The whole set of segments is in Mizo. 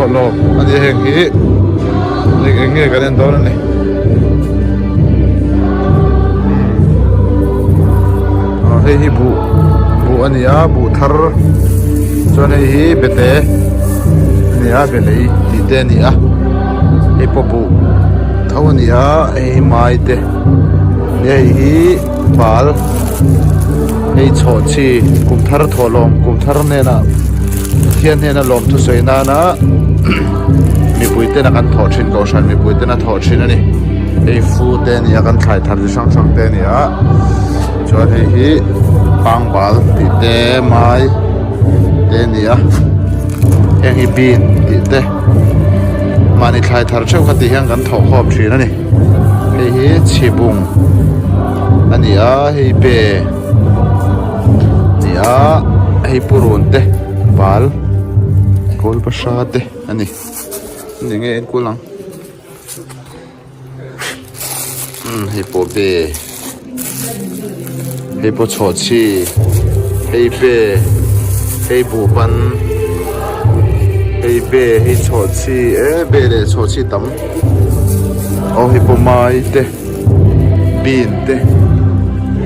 thawhlawm a ni heng hi eng eng nge kan en dawn a ni ah hei hi buh buh a ni a buh thar chuan hei hi bete a ni a be lei tih te a ni a hei pawh buh tho a ni a hei hi mai te hei hi bal hei chhawhchhi kum thar thawhlawm kum thar hnena Pathian hnena lawm thusawi nana mipui tena kan thawh thin kohhran mipui tena thawh thin a ni hei fu te a ni a kan thlai thar chi hrang hrang te a ni a chuan hei hi pangbal tih te mai te a ni a heng hi bean tih te mahni thlai thar theuh kha ti hian kan thawh khawm thin a ni hei hi chhibung a ni a hei be ni a hei purun te bal kawl bahra te a ni ni nge enkual ang umm hei pawh be hei pawh chhawhchhi hei be hei buhban hei be hei chhawhchhi e be leh chhawhchhi tam aw hei pawh mai te. Bean te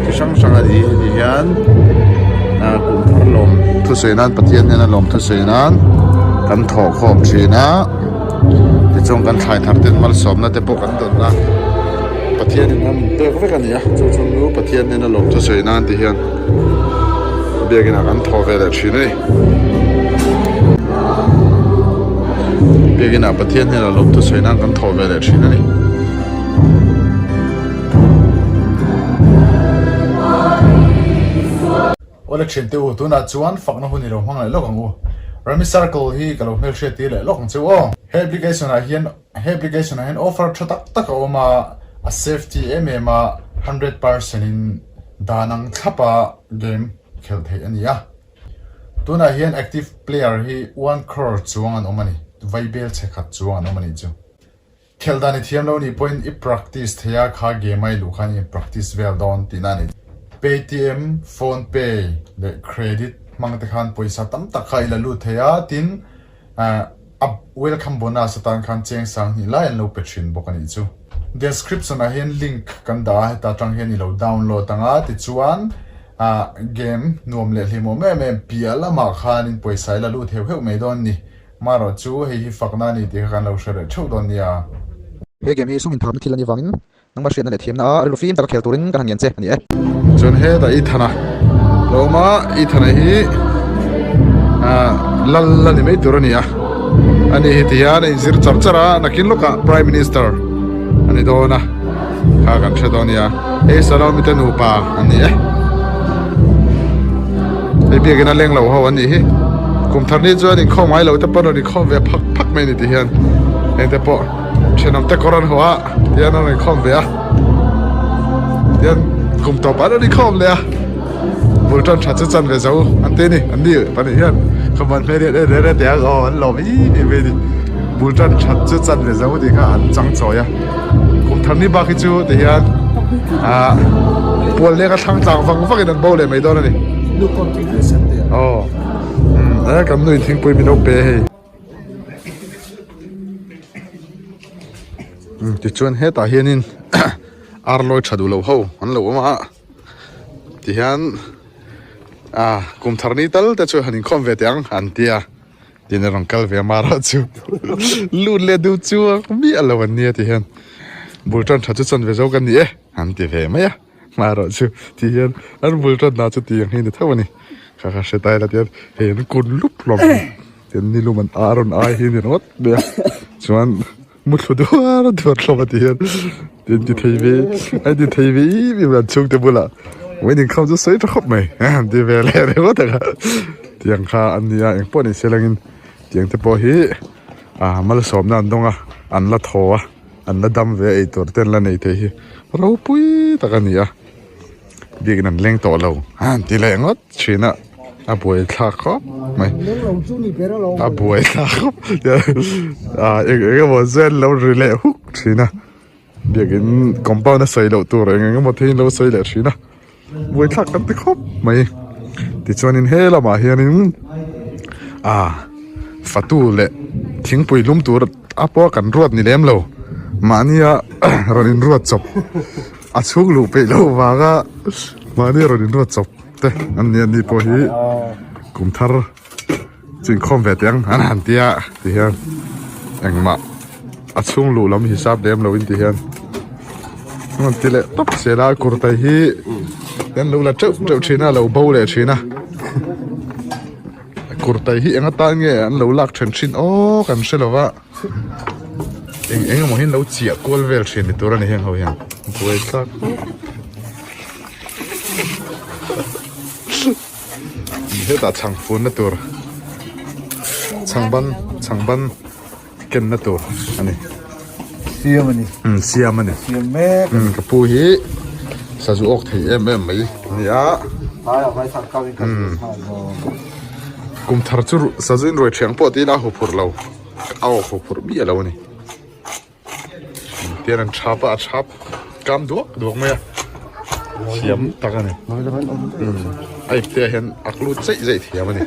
chi hrang hrang a ni heti hian ah kum thar lawm thusawi nan Pathian hnena lawm thusawi nan kan thawh khawm thin a tichuan kan thlai thar ten malsawmna te pawh kan dawn a Pathian in a min pek vek a ni a chu chu nu Pathian hnena lawm thusawi nan ti hian biakin ah kan thawh ve leh thin a ni biakin ah Pathian hnena lawm thusawi nan kan thawh ve leh thin a ni. Awle thian te u, tunah chuan fakna hun i lo hmang leh lawk ang u. Rami Circle hi ka lo hmelhriat tir leh lawk ang cheu aw. He application ah hian he application ah hian offer tha tak tak a awm a, a safety em em a, 100% in dan ang thlap a game khelh theih a ni a. Tunah hian active player hi one crore chuang an awm a ni, vaibel chhe khat chuang an awm a nih chu. Khelh dan i thiam lo nih pawhin i practice thei a, kha game a i luh khan i practice vel dawn tihna a ni. Paytm, Phonepe leh credit hmang te khan pawisa tam tak kha i la lut thei a, tin a welcome bonus atan khan cheng sang hnih lai an lo pe thin bawk a nih chu. Description ah hian link kan dah a, heta tang hian i lo download ang a, tichuan game nuam leh hlimawm em em piah lamah khanin pawisa i la lut heuh heuh mai dawn a ni. Marawh chu hei hi fakna a ni tih kha kan lo hre leh theuh dawn nia. He game hi sum inthapna thil a nih vangin nangmah hriatna leh thiamna a rilru fim taka khel turin kan han ngen che a ni e. Chuan hetah i thana lo awm a, i thana hi lal a ni mai tur a ni a, ani hi ti hian a inzir char char a, nakin lawkah Prime Minister a ni dawn a, kha kan hre dawn a nia, hei Salome te nupa an ni e. Hei biakin a leng lo ho an nih hi kum thar ni chuan inkhawm ngai lo te pawn rawn inkhawm ve phak phak mai a ni ti hian heng te pawh thenawm te kawr an haw a tihian an rawn inkhawm ve a tihian kum tawp ah an rawn inkhawm leh a bul tan tha chu chan ve zo an ti a ni an ni pahnih hian khawmuan hmel hian en reng reng teh ang aw an lawm em em mai a ni bul tan that chu chan ve zo tih kha an chang chawi a. Kum thar ni bak hi chu ti hian ah pual leng a thlang tlang vang vang in an bo leh mai dawn a ni. Aw umm e kan nu in thingpui min lo pe hei. Umm tichuan hetah hianin arlawi tha duh lo ho an lo awm a tihian ah kum thar ni tal te chu han inkhawm ve teh ang an tia. Tin a rawn kal ve a mara chu lut leh duh chuang miah lo an nia ti hian bul tan tha chu chan ve zo kan ni e an ti ve mai a marawh chu ti hian an bul tan na chu ti ang hi ni tho a ni kha kha hre tai la tian hei an kun lup hlawm tin nilum an a rawn ai hi ni ringawt mai a chuan muthlu duar duar hlawm a ti hian tin ti thei ve an ti thei ve em em an chhungte bulah wedding kham chu sawi tha khawp mai an ti ve leh ringawt ang a tiang kha an nia engpawh ni se langin tiang te pawh hi ah malsawmna an dawng a an la thaw a an la dam ve a eitur te an la nei thei hi ropui tak a ni a. Biakin an leng tawh lo an ti leh ngawt thin a a buai thlak khawp mai a buai thlak khawp ah eng eng emaw zen lo ri leh huk thin a biakin compound a sawi loh tur eng eng emaw theiin lo sawi leh thin a buai thlak kan ti khawp mai tichuanin he lamah hianin ah fatu leh. Thingpui lum tur a pawh kan ruat ni lem lo mahnia rawn inruat chawp a chhung luh peih loh vanga mahnia rawn inruat chawp te an ni a ni pawh hi kum thar chu inkhawm ve teh ang an han tia ti hian engmah a chhung luh lam hisap lem lo in ti hian an rawn ti leh tawp zel a kurtai hi an lo la teuh teuh thin a lo bo leh thin a. Kurtai hi eng atan nge an lo lak then thin aw kan hre lo va eng eng emaw hi an lo chiah kual vel thin ni tur a ni heng ho hian buai thlak hetah chhang fun na tur chhang ban chhang ban ken na tur a ni siam a ni um siam a ni siam mek um ka pu hi sazu awk thei em em mai a ni a um kum thar chu sazu in ruai thiang pawh tiin a huphurh lo a awk huphurh miah lo a ni tian an thap a a thap kam duak duak mai a thiam tak a ni um a ipte ah hian a lut zeih zeih thiam a ni.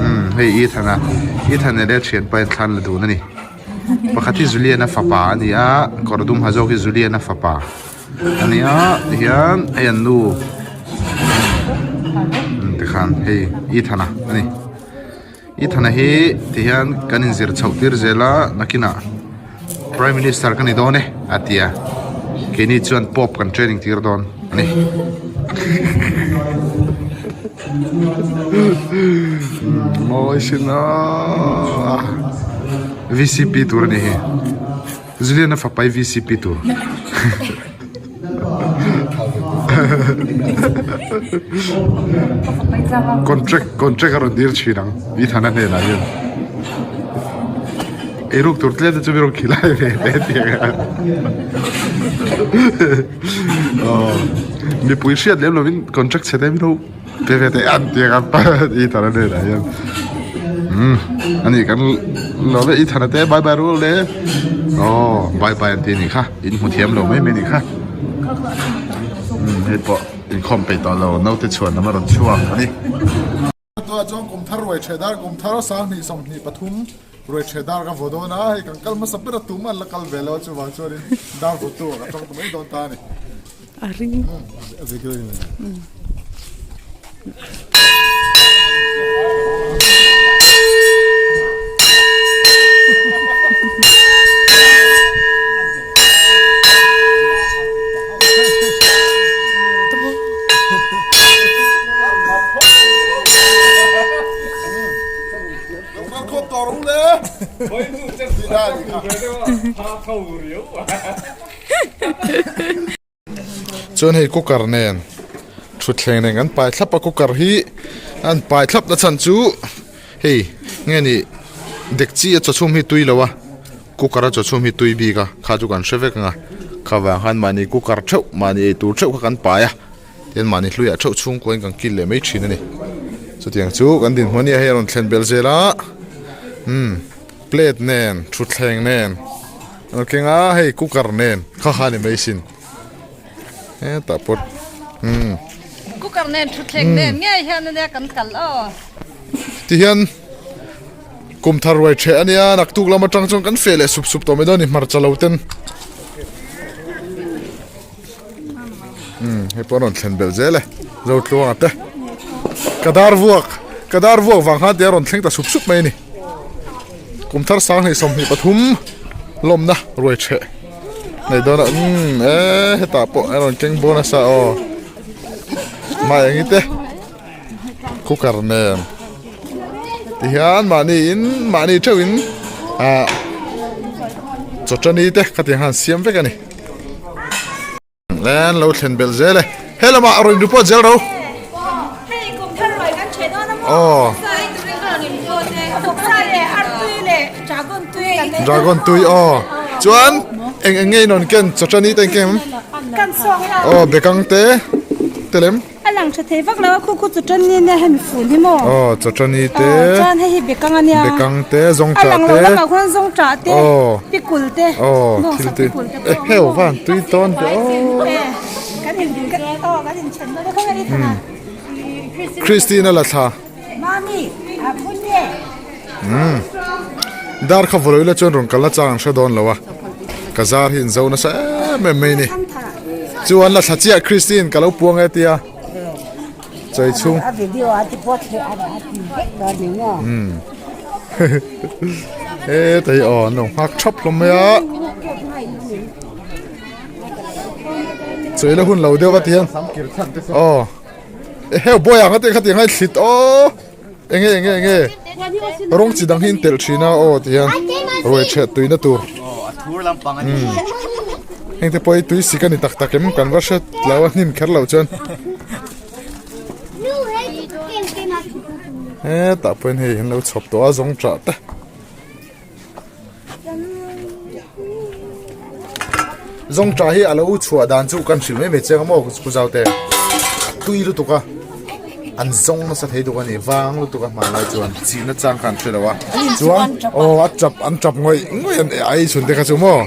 Umm hei Ethan a Ethan leh a thianpa in thlan la dun a ni pakhat hi Julian a fapa a ni a kawr dum ha zawk hi Julian a fapa a ni a tihian hei an nu tikhan hei Ethan a a ni Ethan a hi tihian kan inzir chhoh tir zel a nakinah Prime Minister ka ni dawn e a ti a keini chuan Pope kan training tir dawn a ni mawi sin a V C P tur a ni hi Julian a fapa hi V C P tur Contract contract a rawn dir thin ang Ethan-a hnenah hian eiruk tur tlem te chu mi rawn khilai ve hle tih ang a mipui hriat lem lovin contract chhe te min lo pe ve teh ang tih ang Ethan-a hnenah hian umm ani kan lo le Ethan-a te bye bye rul le aw bye bye an ti a nih kha. In hmu thiam lo mai mai a nih kha umm hei pawh inkhawm peih tawh lo naute chhuan lam a rawn chhuak a ni. Tunah chuan kum thar ruai ṭheh dar kum thar 2023 ruai ṭheh dar ka vaw dawn a hei kan kal hmasa ber a tumah an la kal ve lo a chuvang chuanin dar vaw tu ah ka tawng ta mai dawn ta a ni. A ring. A video in. Chuan hei cooker nen thutthleng nen kan pai thlap a cooker hi an pai thlap na chhan chu hei nge ni dekchi a chawchhum hi tui lo a cooker a chawchhum hi tui bik a kha chu kan hre vek ang a kha vang khan mahni cooker theuh mahni eitur theuh kha kan pai a tin mahni hluiah theuh chhungkua in kan kil leh mai thin a ni chutiang chu kan dinhmun a nia hei a rawn thlen belh zel a umm plate nen thutthleng nen. An keng a hei cooker nen kha kha ni mai sin hetah pawh umm cooker nen thutthleng nen ngei hian ania kan kal aw tihian kum thar ruai theh ania naktuk lam atang chuan kan feh leh sup sup tawh mai dawn a ni hmarcha lo ten umm hei pawh a rawn thlen belh zel e Zotluanga te ka dar vuak ka dar vuak vang khan tia a rawn thleng ta sup sup mai a ni. Kum thar 2023 lawmna ruai theh nei dawn a umm e hetah pawh a rawn keng bawn nasa aw mah eng te cooker nen tihian mahni in mahni theuh in ah chawṭani te khatiang khan siam vek a ni. An lo thlen belh zel e. He lamah rawn report zel ro. Aw. Dragon tui aw. Chuan eng eng nge in rawn ken chawṭani te eng kem? Aw bekang te te lem. A lang tha thei vak lo a, khu khu chawṭani ania hemi fun hi maw? Aw chawṭani te. Aw chuan hei hi bekang ania. Bekang te zawngṭah te. A lang lo lamah khuan zawngṭah te. Aw. Pikul te. Aw thil te. E heu van tui tawn te aw. Kan in aw kan in then dawn e khawnge i thana. Christine a la thla. Mami. Umm dar kha vawi la chuan rawn kal na chang an hre dawn lo a ka zar hi in zo nasa em em mai ni chuan la thla chiah Christine ka lo puang e tia chawi chhung umm heta hi aw an lo nghak thap hlawm mai a chawi la hun lo deuh a ti hian aw eheu bawiah nga te kha ti ngai thlit aw. Enge enge enge rawng chi dang hi in telh thin a aw ti hian ruai chhiat tuina tur heng te pawh hi tui sik a ni tak tak em kan va hre lo a hnim kher lo chuan hetah pawhin hei an lo chhawp tawh a zawng chah te. Zawngṭah hi a lo chhuah dan chu kan hrilh mai mai chiang a maw ku zaute tui lutuk a an zawng nasa thei duk a ni vang lutuk a hmanlai chuan chihna chang kha an hre lo a chuan aw a chap an chap ngawih ngawih an ei chhun te kha chu maw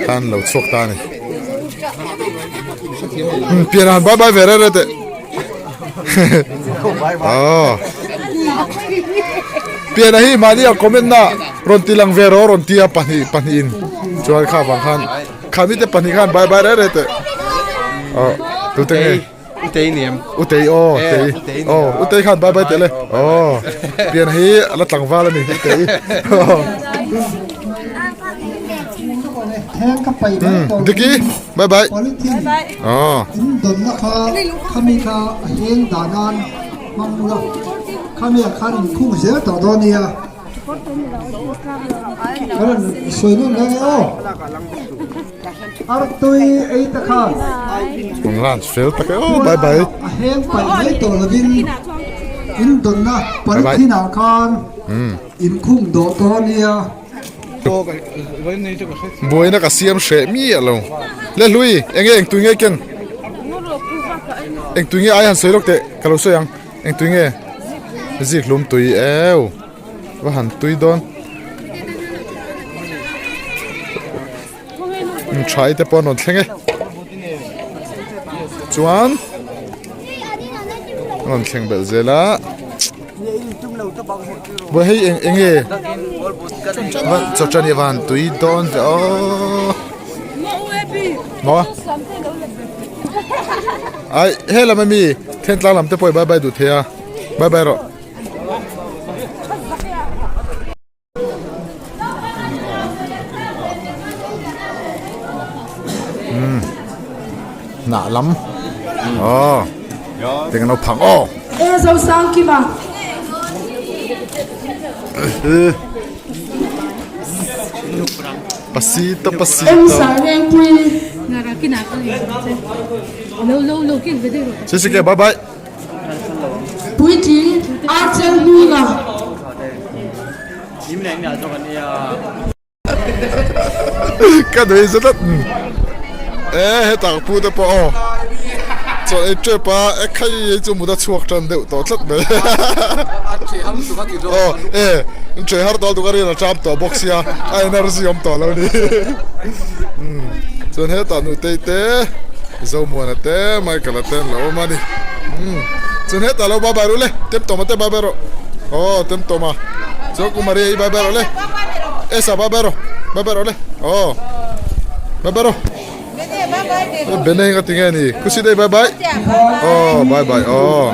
khan lo chhuak ta a ni pian han bye bye ve reh reh teh. Aw. Piana hi mahni a comment na rawn ti lang ve rawh rawn ti a pahnih pahnih in chuan kha vang khan kha mi te pahnih khan bye bye reh reh teh. Aw tu te nge? Utei ni em? Utei aw utei aw utei khan bye bye teh le. Aw piana hi a la tlangval a ni utei. Diki bye bye. Aw. In dawnna kha khami kha a heng dah nan hmang ula, khami ah khan in khung zel tawh dawn nia. Ka rawn sawi nawn reng e aw. Artui ei te khan. Ran fel tak e aw bye bye. A heng paih mai tawh lovin in dawnna polythene ah khan in khung dawh dawn nia. Buaina ka siam hreh miah lo. Le hlui, enge eng tui nge ken? Eng tui nge ai han sawi lawk teh, ka lo sawi ang. Eng tui nge? Zik hlum tui eu. Va han tui dawn. Tha te pawh an rawn thleng e. Chuan an rawn thleng belh zel a. Buai hei eng eng nge chawchani van tui dawn ve aw. Maw? Ai he lam ami thentlang lam te pawh i bye bye duh thei a. Bye bye rawh. Hnah lam aw teng an lo phang aw. E Zosangkima. Pasita pasita. Em Sairengpui. Sisi ke bye bye. Puitling Archel Hnuna. Ka nui zet a e hetah ka pu te pawh aw chawlh ei tep a e khai hei chu mut a chhuak tan deuh tawh tlat mai aw e ṭhe har tawh lutuk a rian a ṭam tawh bawk sia a energy awm tawh lo a ni chuan hetah nutei te. Zomuana te Michael-a te an lo awm a ni umm chuan hetah lo bye bye rawh le Temtawma te bye bye rawh aw Temtawma chuan Ku Maria-i bye bye rawh le Esa bye bye rawh bye bye rawh le aw bye bye rawh Bena hi ka ti nge ni Khusi dei bye bye aw bye bye aw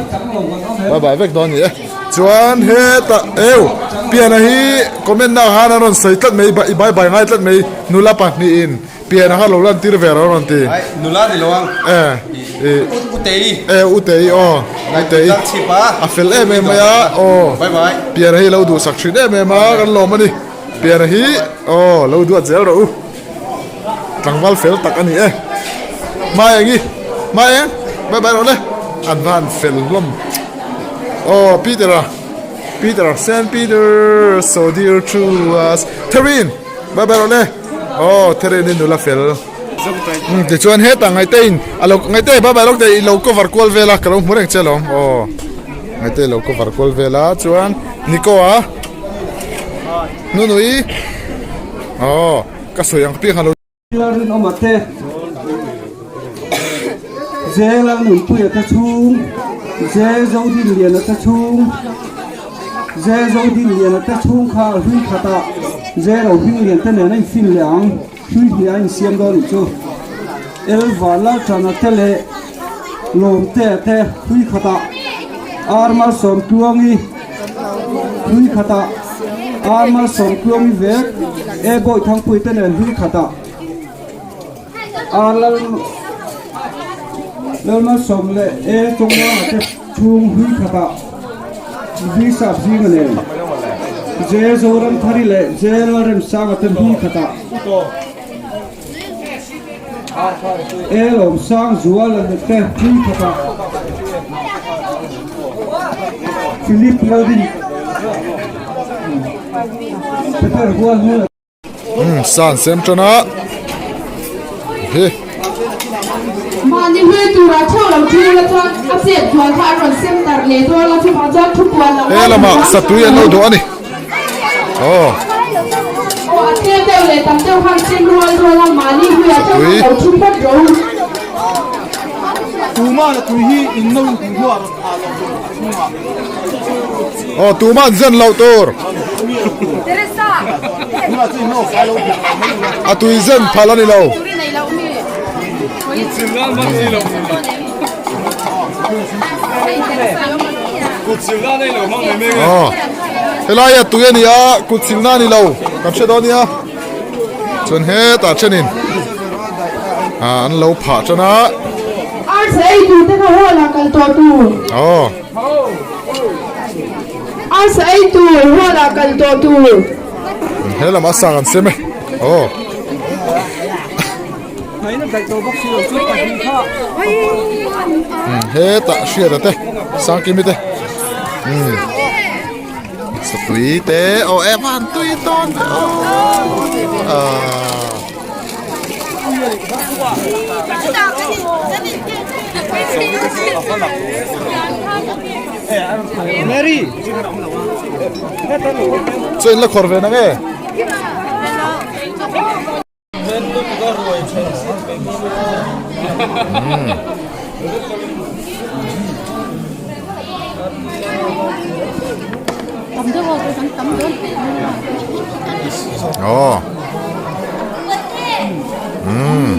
bye bye vek dawn ni e chuan hetah eu Piana hi comment na khan a rawn sawi tlat mai i bye bye ngai tlat mai nula pahnihin. Pian anga lo lan tir ve rawh rawn ti. Ai nula ni lo ang. E i. Utei. E utei aw. Utei. A fel em em mai a aw. Bye bye. Pian hi lo duhsak thin em em a kan lawm a ni. Pian hi aw lo duat zel rawh u. Tlangval fel tak a ni e. Maengi Maeng bye bye rawh le. An va han fel hlawm. Aw Peter a Peter Saint Peter so dear to us. Therin bye bye rawh le. Aw Therin hi nula fel umm tichuan hetah ngaihte in a lo ngaihte bye bye lawk te i lo cover kual vel a ka lo hmu reng che alawm aw ngaihte i lo cover kual vel a chuan Nico a Nunui aw ka sawi ang piang a lo Rinawma te Zela Nunpuia te chhung Ze Zodinliana te chhung. Zezodinliana te chhung kha hlui khatah Zerohminglian te nen a infin leh ang, hlui hnih a insiam dawn nih chu. Elva Lalṭana te leh Lawmtea te hlui khatah Ar Malsawmtluangi hlui khatah Ar Malsawmtluangi vek E Bawihthangpuii te nen hlui khatah Ar Lal Lalmalsawm leh E Chawngmuanga te chhung hlui khatah V Sap Zinga nen J Zoramthari leh J Lalremsanga te hlui khatah E Lawmsang Zuala te hlui khatah Philip Laldin Peter Hualhmuna Umm san sem tan a hi. Mahni hlui tura theuh lo thil a chuan a chet kual kha an rawn sem darh leh dawn a, chuvang chuan thu kual lo He lamah satui an lo duh a ni. Aw. Aw a tlem deuh leh tam deuh khan sem rual rual a, mahni hluiah theuh khan lo thu phawt rawh u. Tumah tui hi in no in tih hnuah rawn phah loh tur a chhungah. Aw tumah an zen loh tur. A tui zen phal a ni lo. Aw helai a tui a ni a kut silna a ni lo kan hre dawn nia chuan hetah thenin ah an lo phah tan a. Arsa ei tur te kha hall ah kal tawh tur. Aw. Arsa ei tur hall ah kal tawh tur. He lamah sang an sem e. Aw. Hetah hriata te Sangkimi te umm satui te aw e van tui dawn ve aw ahh. Chu in la khawr ve nang e. Aw. Umm.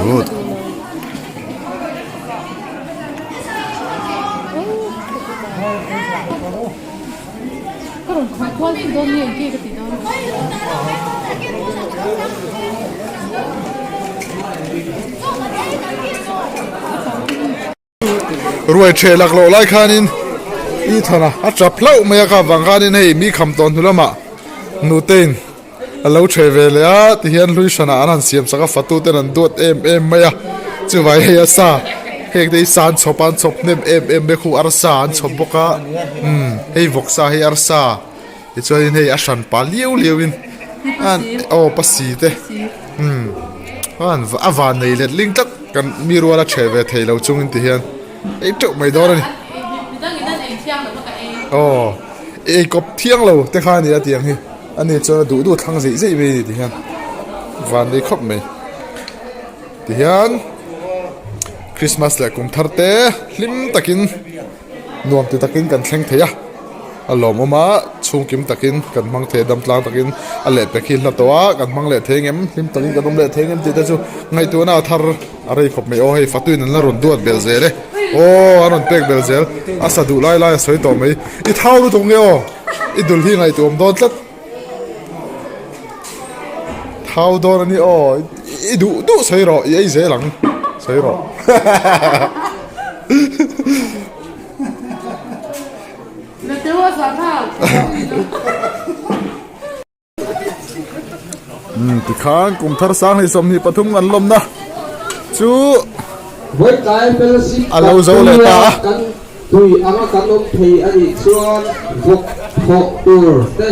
Good. Ruai ṭheh lak loh lai khanin i than a, a ṭap hlauh mai a kha vang khanin hei mi kham tawh hnu lamah nutein a lo ṭheh ve leh a tihian hlui hranah an han siam sak a fatu ten an duat em em mai a chuvai hei a sa heng te hi sa an chhawp a an chhawp hnem em em mai a khu arsa an chhawp bawk a umm hei vawksa hei arsa tichuanin hei a hran pah liau liau in aw pasi te umm a van nei let ling tlat kan mi rual a ṭheh ve thei lo chungin ti hian ei teuh mai dawn a ni aw ei kawp thiang lo te kha a ni a tiang hi. Ani chuan a duh duh thlang zeih zeih mai a ni ti hian van nei khawp mai ti hian Christmas leh kum thar te hlim takin nuam ti takin kan thleng thei a a lawmawm a chhungkim takin kan hmang thei a dam tlang takin a lehpek hi hla tawh a kan hmang leh thei ngem hlim takin kan awm leh thei ngem tih te chu ngaihtuahna a thar a rei khawp mai aw hei fatuin an la rawn duat belh zel e aw an rawn pek belh zel a sa duh lai lai a sawi tawh mai i thau lutuk nge aw. I dul hi ngaihtuam dawn tlat. Thau dawn a ni aw. I duh duh sawi rawh. I ei zel ang. Sawi rawh. Umm tikhan kum thar sang hei 23 an lawmna chu a lo zo leh ta a. Tui anga kan awm thei a nih chuan vawk thawh tur te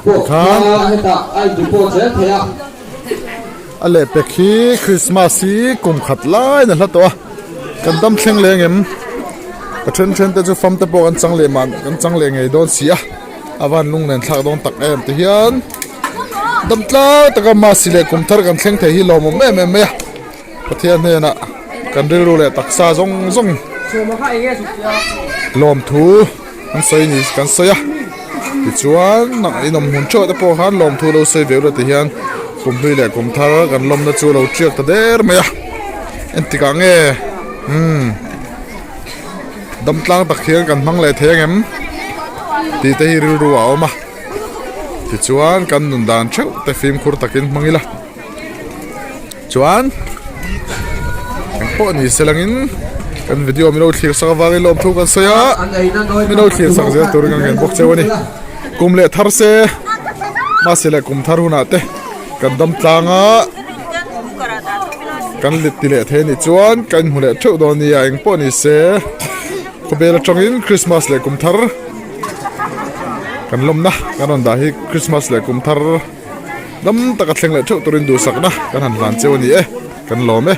pawh kha hetah a in report zel thei a. A lehpek hi Christmas hi kum khat laiin a hla tawh a, kan dam thleng leh angem? Ka then then te chu fam te pawh kan chang leh mah kan chang leh ngei dawn si a. A van lunglen thlak dawn tak em ti hian dam tlang taka masi leh kum thar kan thleng thei hi lawmawm em em mai a Pathian hnenah kan rilru leh taksa zawng zawng lawmthu. Kan sawi ni kan sawi a tichuan inawm hmun theuh te pawh khan lawmthu lo sawi ve ula ti hian kum hlui leh kum thar kan lawmna chu lo tiak ta der mai a entikah nge umm dam tlang tak hian kan hmang leh thei angem tih te hi rilru a awm a tichuan kan nun dan theuh te fimkhur takin hmang ila. Chuan engpawh ni se langin kan video milo thlir sak avangin lawmthu kan sawi a milo thlir sak zel turin kan ngen bawk cheu a ni kum leh thar se mahse leh kum thar hunah te kan dam tlang a kan let ti leh thei a nih chuan kan inhmu leh theuh dawn nia engpawh ni se khawvel atangin Christmas leh kum thar kan lawmna kan rawn dah hi Christmas leh kum thar. Dam taka thleng leh theuh turin duhsakna kan han hlan cheu a ni e, kan lawm e.